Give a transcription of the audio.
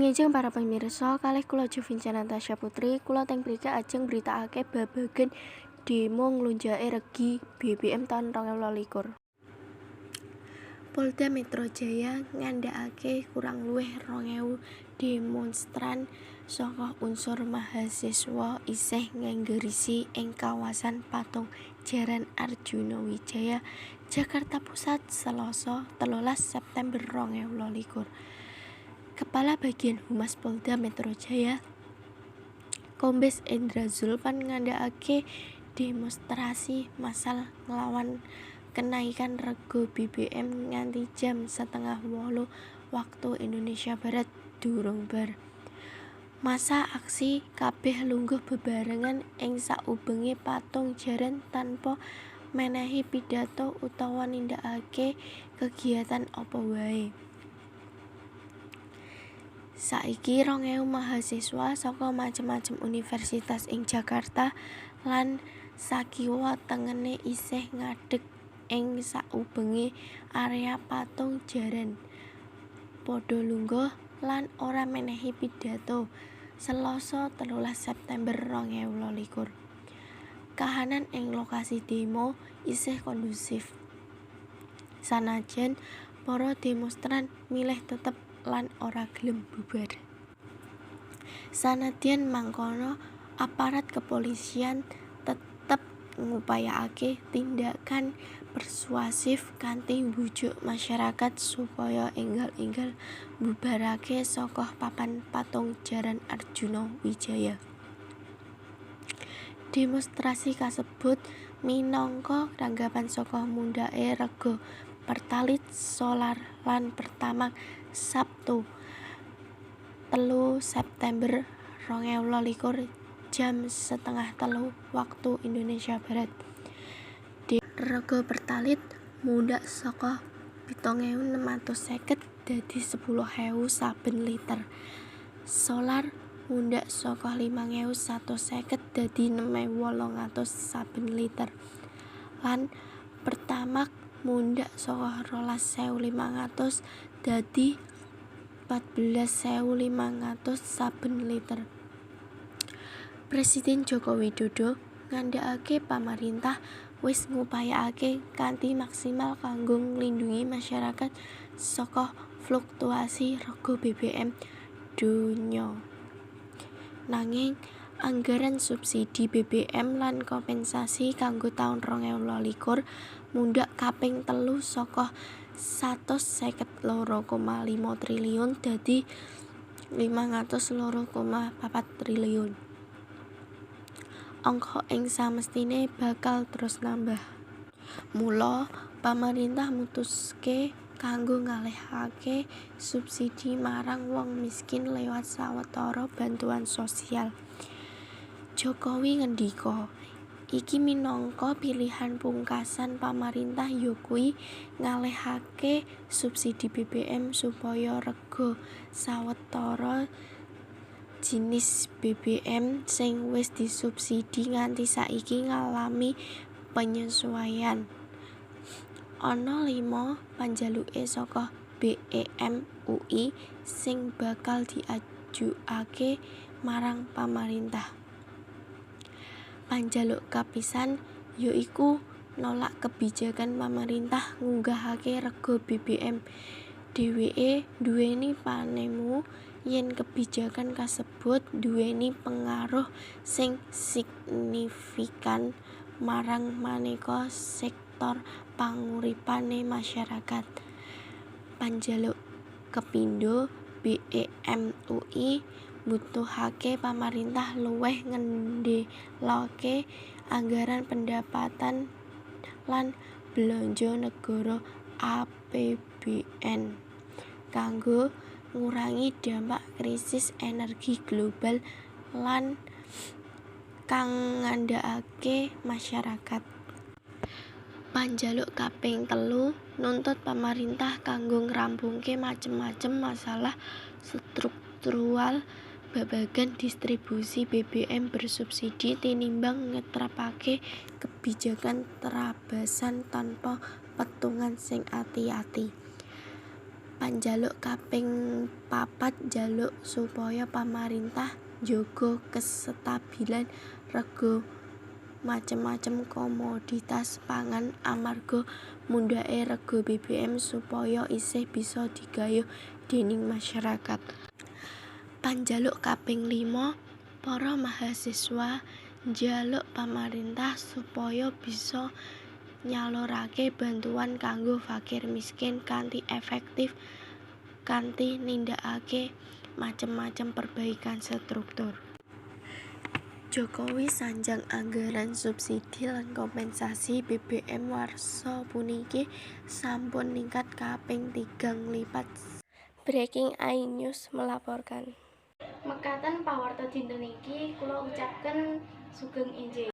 Sugeng enjing para pamirsa, kalih kula Jovinca Natasha Putri, kula teng mriki ajeng mbritakake babagan demo nglonjake regi BBM taun 2022. Polda Metro Jaya ngandhakake kurang luwih 2000 demonstran saka unsur mahasiswa isih ngenggersi ing kawasan Patung Jaran Arjuna Wijaya, Jakarta Pusat, Selasa, 13 September 2022. Kepala Bagian Humas Polda Metro Jaya, Kombes Endra Zulpan, ngandhakake demonstrasi massal nglawan kenaikan rega BBM nganti jam 07.30 Waktu Indonesia Barat durung bar. Massa aksi kabeh lungguh bebarengan ing sakubenge patung jaran tanpa menehi pidato utawa nindakake kegiatan apa wae. Saiki 2000 mahasiswa saka macem-macem universitas ing Jakarta lan sakiwa tengene isih ngadeg ing sakubenge area patung jaran, padha lungguh lan ora menehi pidato, Selasa, 13 September 2022. Kahanan ing lokasi demo isih kondusif. Sanajan para demonstran milih tetep lan ora gelem bubar. Sanadyan mangkono, aparat kepolisian tetep ngupayakake tindakan persuasif kanthi mbujuk masyarakat supaya enggal-enggal mbubarake saka papan Patung Jaran Arjuna Wijaya. Demonstrasi kasebut minangka tanggapan saka mundhake rega Pertalite, solar lan Pertamax Sabtu, 3 September 2022 jam 02.30 Waktu Indonesia Barat. Rega Pertalite mundhak saka 7.650 dadi 10.000 saben liter. Solar mundhak saka 5.150 dadi 6.800 saben liter. Lan Pertamax mundhak saka 12.500 dadi 14.500 saben liter. Presiden Joko Widodo ngandhakake pamarintah wis ngupayakake kanthi maksimal kanggo nglindhungi masyarakat saka fluktuasi rega BBM donya. Nanging anggaran subsidi BBM lan kompensasi kanggo taun 2022 mundhak kaping telu saka 152,5 triliun dadi 502,4 triliun. Angka ing samestine bakal terus nambah. Mula pamarintah mutuske kanggo ngalihake subsidi marang wong miskin lewat sawetara bantuan sosial. Jokowi ngendika, iki minangka pilihan pungkasan pamarintah yakuwi ngalihake subsidi BBM supaya rega sawetara jinis BBM sing wis disubsidi nganti saiki ngalami penyesuaian. Ana lima panjaluke saka BEM UI sing bakal diajukake marang pamarintah. Panjaluk kapisan ya iku nolak kebijakan pamarintah ngunggahake rega BBM. Dheweke nduweni panemu yen kebijakan kasebut nduweni pengaruh sing signifikan marang maneka sektor panguripane masyarakat. Panjaluk kapindho BEM UI mbutuhake pamarintah luwih ngendelake Anggaran Pendapatan lan Belanja Negara APBN kanggo ngurangi dampak krisis energi global lan kang ngandhakake masyarakat. Panjaluk kaping telu nuntut pamarintah kanggo ngrampungke macem-macem masalah struktural babagan distribusi BBM bersubsidi tinimbang ngetrapake kebijakan trabasan tanpa petungan sing ati-ati. Panjaluk kaping papat njaluk supaya pamarintah njaga kesetabilan rega macem-macem komoditas pangan amarga mundhake rega BBM supaya isih bisa digayuh dening masyarakat. Panjaluk kaping lima, para mahasiswa njaluk pamarintah supaya bisa nyalurake bantuan kanggo fakir miskin kanthi efektif kanthi nindakake macem-macem perbaikan struktur. Jokowi sanjang anggaran subsidi lan kompensasi BBM warsa puniki sampun ningkat kaping tigang lipat. Breaking iNews melaporkan. Mekaten pawarta dinten niki, kula ucapken sugeng enjing.